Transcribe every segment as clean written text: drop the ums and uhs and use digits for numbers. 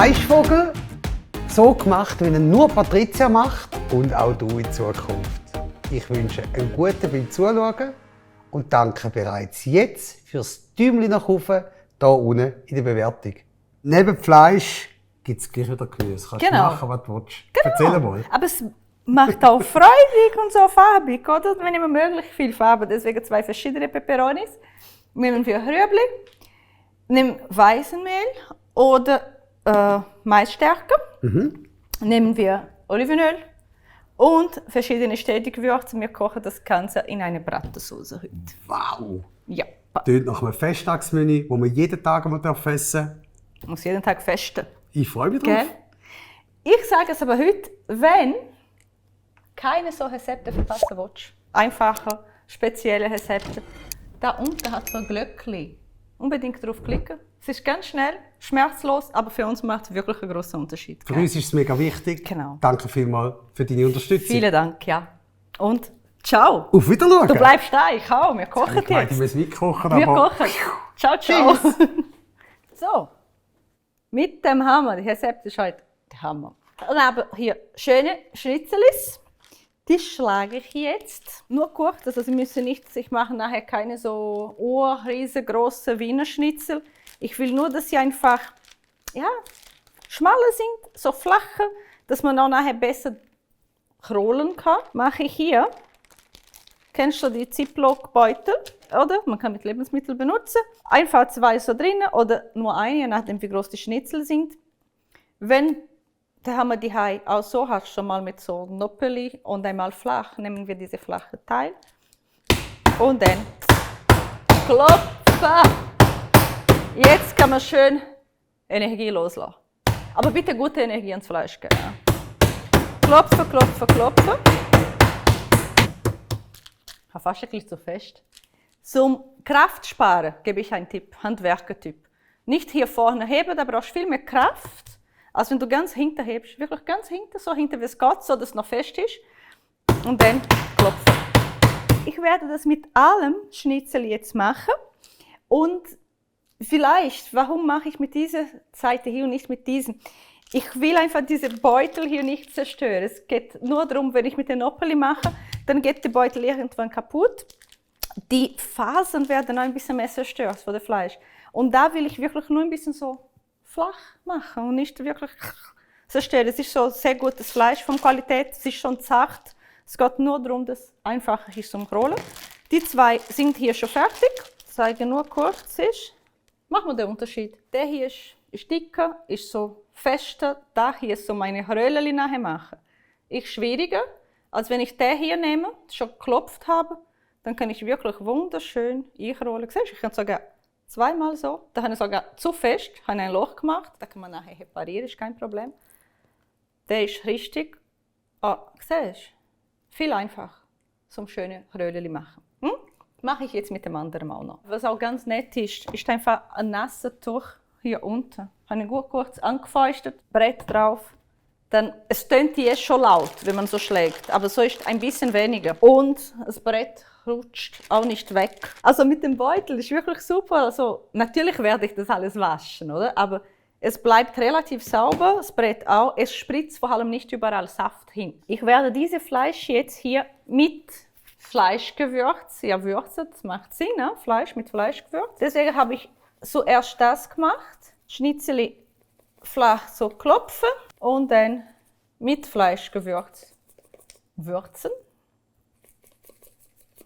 Fleischvogel, so gemacht, wie ihn nur Patricia macht und auch du in Zukunft. Ich wünsche einen guten beim Zuschauen und danke bereits jetzt fürs Däumchen nach oben hier unten in der Bewertung. Neben Fleisch gibt es gleich wieder Gemüse. Kannst du machen, was du willst. Genau. Erzähl mal. Aber es macht auch freudig und so farbig, oder? Wenn immer möglich viel Farbe, deswegen 2 verschiedene Peperonis. Nehmen wir Rüebli, nehmen Weißenmehl oder Maisstärke, nehmen wir Olivenöl und verschiedene Städtegewürze. Wir kochen das Ganze in eine Bratensauce heute. Wow! Ja. Klingt nach einem Festtagsmenü, das man jeden Tag essen darf. Muss jeden Tag festen. Ich freue mich drauf. Gell? Ich sage es aber heute, wenn keine so Rezepte verpassen willst, einfache, spezielle Rezepte, da unten hat so ein Glöckchen. Unbedingt drauf klicken. Es ist ganz schnell, schmerzlos, aber für uns macht es wirklich einen grossen Unterschied. Für uns ist es mega wichtig. Genau. Danke vielmals für deine Unterstützung. Vielen Dank, ja. Und ciao. Auf Wiedersehen. Du bleibst da, ich auch. Wir kochen Ich meine, jetzt. ich muss mitkochen, Wir aber... kochen. Ciao, ciao. So, mit dem Hammer. Das Rezept ist heute der Hammer. Dann haben wir hier schöne Schnitzelis. Die schlage ich jetzt. Nur kurz, also Sie müssen nicht, ich mache nachher keine so riesengroße Wiener Schnitzel. Ich will nur, dass sie einfach schmaler sind, so flacher, dass man auch nachher besser rollen kann. Mache ich hier. Kennst du die Ziploc-Beutel, oder? Man kann mit Lebensmitteln benutzen. Einfach 2 so drinnen oder nur eine, je nachdem wie groß die Schnitzel sind. Da haben wir die Hai auch so, hast du schon mal mit so Noppeli und einmal flach, nehmen wir diese flache Teil und dann klopfen. Jetzt kann man schön Energie loslassen. Aber bitte gute Energie ans Fleisch geben. Klopfen, klopfen, klopfen. Ich habe fast ein bisschen zu fest. Zum Kraftsparen gebe ich einen Tipp, Handwerker-Tipp. Nicht hier vorne heben, da brauchst du viel mehr Kraft. Also wenn du ganz hinten hebst, wirklich ganz hinten, so hinten wie es geht, so dass es noch fest ist. Und dann klopfen. Ich werde das mit allem Schnitzel jetzt machen. Und vielleicht, warum mache ich mit dieser Seite hier und nicht mit diesem? Ich will einfach diese Beutel hier nicht zerstören. Es geht nur darum, wenn ich mit den Noppeli mache, dann geht der Beutel irgendwann kaputt. Die Fasern werden auch ein bisschen mehr zerstört von dem Fleisch. Und da will ich wirklich nur ein bisschen so flach machen und nicht wirklich zerstören. Es ist so sehr gutes Fleisch von Qualität, es ist schon zart. Es geht nur darum, dass es einfacher ist zum Rollen. Die 2 sind hier schon fertig. Ich zeige nur kurz. Machen wir den Unterschied. Der hier ist dicker, ist so fester. Da hier ist so meine Röllchen nachher machen. Ist schwieriger, als wenn ich den hier nehme, schon geklopft habe. Dann kann ich wirklich wunderschön einrollen. Siehst du, ich kann sogar 2-mal so. Da habe ich sogar zu fest, habe ein Loch gemacht. Da kann man nachher reparieren, ist kein Problem. Der ist richtig. Siehst du? Viel einfacher zum schönen Röllchen machen. Mache ich jetzt mit dem anderen auch noch. Was auch ganz nett ist, ist einfach ein nasses Tuch hier unten. Habe ich gut kurz angefeuchtet, Brett drauf. Dann, es tönt jetzt schon laut, wenn man so schlägt, aber so ist ein bisschen weniger. Und das Brett rutscht auch nicht weg. Also mit dem Beutel ist wirklich super. Also natürlich werde ich das alles waschen, oder? Aber es bleibt relativ sauber, das Brett auch. Es spritzt vor allem nicht überall Saft hin. Ich werde dieses Fleisch jetzt hier mit Fleischgewürz würzen. Das macht Sinn, ne? Fleisch mit Fleischgewürz. Deswegen habe ich zuerst das gemacht. Schnitzeli flach so klopfen und dann mit Fleischgewürz würzen.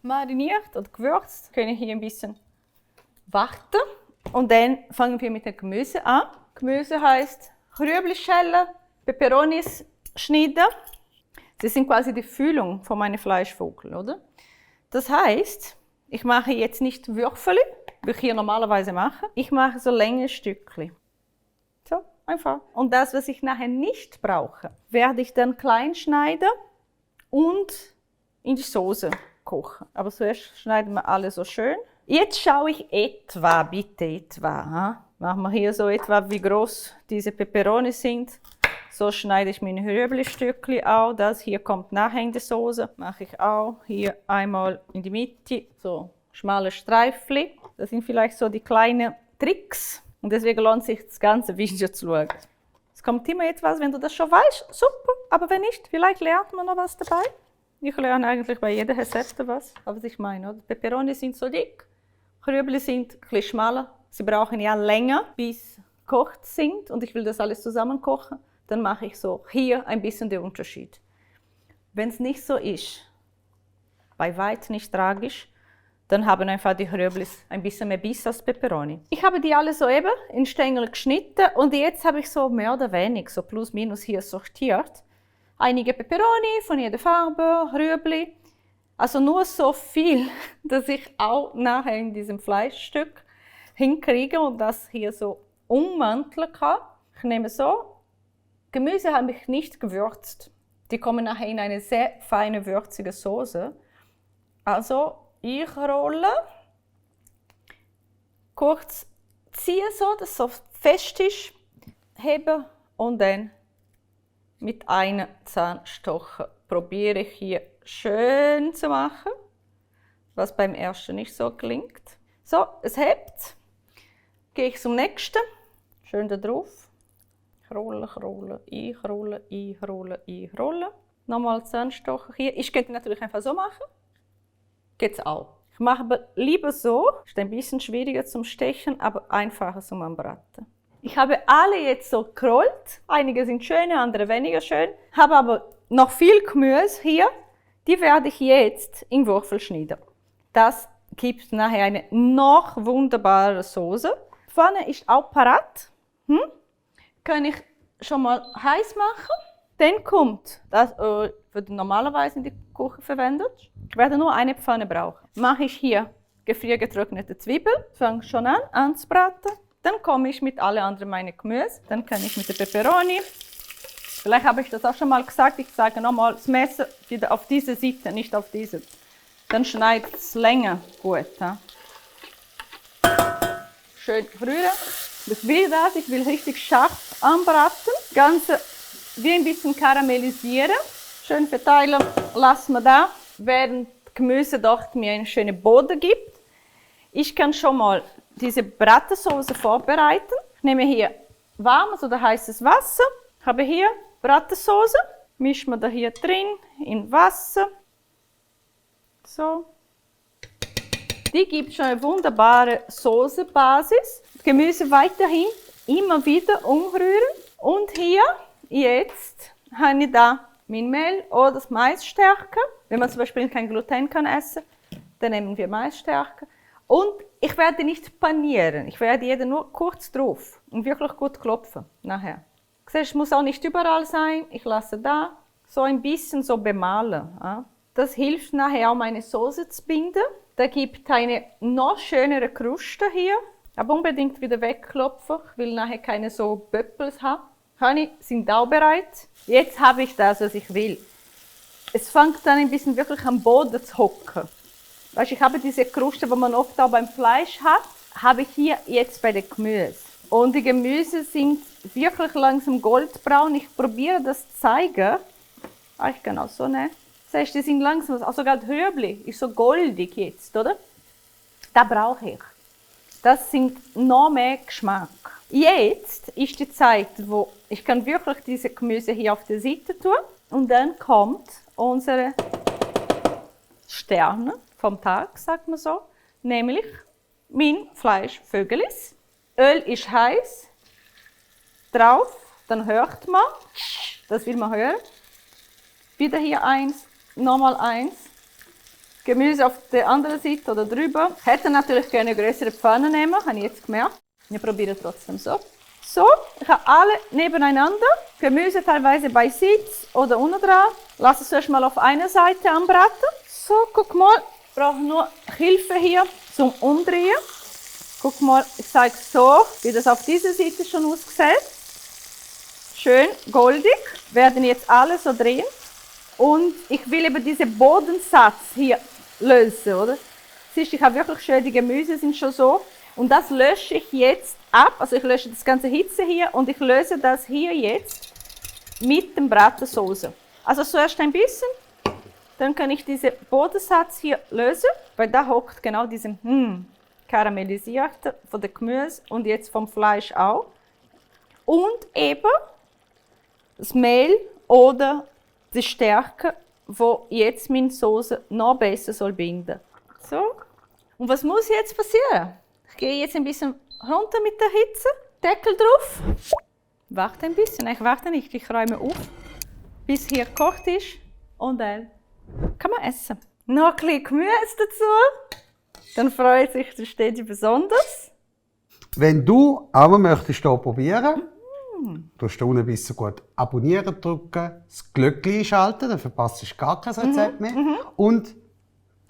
Mariniert oder gewürzt, können hier ein bisschen warten. Und dann fangen wir mit dem Gemüse an. Gemüse heisst Rüebli schälen, Peperonis schneiden. Sie sind quasi die Füllung von meinen Fleischvogel, oder? Das heisst, ich mache jetzt nicht Würfel, wie ich hier normalerweise mache. Ich mache so lange Stückchen. So, einfach. Und das, was ich nachher nicht brauche, werde ich dann klein schneiden und in die Soße kochen. Aber zuerst schneiden wir alles so schön. Jetzt schaue ich bitte etwa. Machen wir hier so etwa, wie groß diese Peperoni sind. So schneide ich meine Rüebli-Stückchen auch. Das hier kommt nachher in die Soße. Mache ich auch hier einmal in die Mitte, so schmale Streifchen. Das sind vielleicht so die kleinen Tricks. Und deswegen lohnt sich das ganze Video zu schauen. kommt immer jetzt was, wenn du das schon weißt, super. Aber wenn nicht, vielleicht lernt man noch was dabei. Ich lerne eigentlich bei jedem Rezept was, was ich meine. Oder? Peperoni sind so dick, Rüebli sind ein bisschen schmaler. Sie brauchen ja länger, bis gekocht sind. Und ich will das alles zusammen kochen. Dann mache ich so hier ein bisschen den Unterschied. Wenn es nicht so ist, bei weitem nicht tragisch, dann haben einfach die Rüeblis ein bisschen mehr Biss als Peperoni. Ich habe die alle so eben in Stängel geschnitten und jetzt habe ich so mehr oder weniger, so plus minus hier sortiert. Einige Peperoni von jeder Farbe, Rüebli. Also nur so viel, dass ich auch nachher in diesem Fleischstück hinkriege und das hier so ummanteln kann. Ich nehme so, Gemüse habe ich nicht gewürzt. Die kommen nachher in eine sehr feine, würzige Soße. Also ich rolle, kurz ziehe so, dass es so fest ist, hebe und dann mit einem Zahnstocher probiere ich hier schön zu machen, was beim ersten nicht so gelingt. So, es hebt, gehe ich zum nächsten, schön da drauf, ich rolle, ich rolle. Nochmal Zahnstocher hier, ich könnte natürlich einfach so machen. Geht's auch. Ich mache aber lieber so, ist ein bisschen schwieriger zum Stechen, aber einfacher zum Anbraten. Ich habe alle jetzt so gerollt. Einige sind schöner, andere weniger schön. Habe aber noch viel Gemüse hier. Die werde ich jetzt in Würfel schneiden. Das gibt nachher eine noch wunderbare Soße. Die Pfanne ist auch parat. Kann ich schon mal heiß machen. Dann kommt das Öl, das normalerweise in die Küche verwendet. Ich werde nur eine Pfanne brauchen. Mache ich hier gefriergetrocknete Zwiebeln, fange schon an anzubraten. Dann komme ich mit allen anderen meinen Gemüse. Dann kann ich mit der Peperoni. Vielleicht habe ich das auch schon mal gesagt. Ich sage nochmal, das Messer wieder auf diese Seite, nicht auf diese. Dann schneidet es länger gut. Ja. Schön rühren. Ich will das, ich will richtig scharf anbraten. Das Ganze wie ein bisschen karamellisieren. Schön verteilen lassen wir da, während das Gemüse dort mir einen schönen Boden gibt. Ich kann schon mal diese Bratensauce vorbereiten. Ich nehme hier warmes oder heißes Wasser. Ich habe hier Bratensauce. Mischen wir da hier drin in Wasser. So. Die gibt schon eine wunderbare Soßenbasis. Das Gemüse weiterhin immer wieder umrühren. Und hier jetzt habe ich da mein Mehl oder das Maisstärke. Wenn man zum Beispiel kein Gluten kann essen, dann nehmen wir Maisstärke. Und ich werde nicht panieren. Ich werde jeden nur kurz drauf und wirklich gut klopfen nachher. Siehst, es muss auch nicht überall sein. Ich lasse da so ein bisschen so bemalen. Ja. Das hilft nachher auch meine Soße zu binden. Da gibt eine noch schönere Kruste hier. Aber unbedingt wieder wegklopfen. Ich will nachher keine so Böppels haben. Honey, sind auch bereit. Jetzt habe ich das, was ich will. Es fängt dann ein bisschen wirklich am Boden zu hocken. Weißt, ich habe diese Kruste, die man oft auch beim Fleisch hat, habe ich hier jetzt bei den Gemüse. Und die Gemüse sind wirklich langsam goldbraun. Ich probiere das zu zeigen. Ich kann auch so nehmen. Siehst du, die sind langsam, auch sogar das Rüebli ist so goldig jetzt, oder? Das brauche ich. Das sind noch mehr Geschmack. Jetzt ist die Zeit, wo ich kann wirklich diese Gemüse hier auf der Seite tun. Und dann kommt unsere Sterne vom Tag, sagt man so, nämlich mein Fleischvögelis. Öl ist heiß, drauf, dann hört man, das will man hören. Wieder hier eins, nochmal eins. Gemüse auf der anderen Seite oder drüber. Ich hätte natürlich gerne eine größere Pfanne nehmen, habe ich jetzt gemerkt. Wir probieren trotzdem so. So, ich habe alle nebeneinander. Gemüse teilweise bei Sitz oder unten dran. Lass es erst mal auf einer Seite anbraten. So, guck mal, ich brauche nur Hilfe hier zum Umdrehen. Guck mal, ich zeige so, wie das auf dieser Seite schon aussieht. Schön goldig. Werden jetzt alle so drehen. Und ich will eben diesen Bodensatz hier lösen, oder? Siehst du, ich habe wirklich schön, die Gemüse sind schon so. Und das lösche ich jetzt ab. Also ich lösche das ganze Hitze hier und ich löse das hier jetzt mit dem Bratensauce. Also zuerst ein bisschen, dann kann ich diesen Bodensatz hier lösen, weil da hockt genau diesen karamellisierte von der Gemüse und jetzt vom Fleisch auch. Und eben das Mehl oder die Stärke, wo jetzt meine Soße noch besser soll binden. So. Und was muss jetzt passieren? Ich gehe jetzt ein bisschen runter mit der Hitze, Deckel drauf. Warte ein bisschen, ich warte nicht, ich räume auf, bis hier gekocht ist und dann kann man essen. Noch ein bisschen Gemüse dazu, dann freut sich der Städti besonders. Wenn du auch mal möchtest hier probieren, drückst du unten ein bisschen gut abonnieren drücken, das Glöckchen einschalten, dann verpasst du gar kein Rezept mehr. Und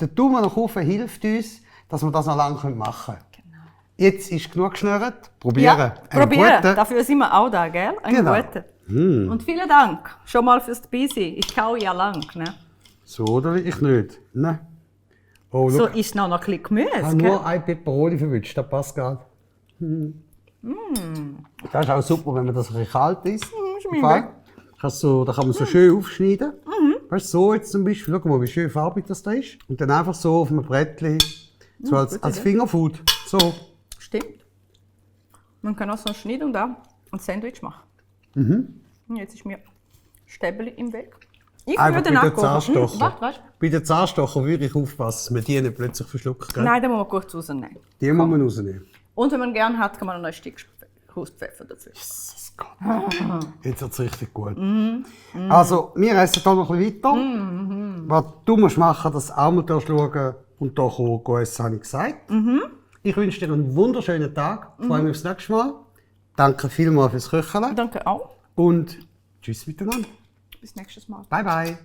der Daumen nach oben hilft uns, dass wir das noch lange machen können. Genau. Jetzt ist genug geschnürt. Probieren. Ja, Einen probieren. guten. Dafür sind wir auch da, gell? Einen Genau. guten. Und vielen Dank schon mal fürs Dabeisein. Ich kau ja lang. Ne? So oder ich nicht. Nein. Oh, So schau, ist noch ein bisschen ich Gemüse. habe Gell? nur ein Peperoni verwünscht, das passt gerade. Das ist auch super, wenn man das ein bisschen kalt isst. Im Fall. Da kann man so schön aufschneiden. Weißt du, so jetzt zum Beispiel. Schau mal, wie schön farbig das da ist. Und dann einfach so auf einem Brettchen, so als Fingerfood. So. Stimmt. Man kann auch so schneiden und da ein Sandwich machen. Und jetzt ist mir Stäbeli im Weg. Ich Einfach würde bei den nachkochen. Zahnstocher. Warte. Bei den Zahnstocher würde ich aufpassen, dass man die nicht plötzlich verschluckt. Gell? Nein, den muss man kurz rausnehmen. Die muss man rausnehmen. Und wenn man gerne hat, kann man noch ein Stück Hauspfeffer dazwischen. Das geht. Jetzt wird es richtig gut. Also, wir essen hier noch ein bisschen weiter. Was du musst machen, dass du auch mal schauen und hier kommen, essen, habe ich gesagt. Ich wünsche dir einen wunderschönen Tag. Ich freue mich aufs nächste Mal. Danke vielmals fürs Köcheln. Danke auch. Und tschüss miteinander. Bis nächstes Mal. Bye, bye.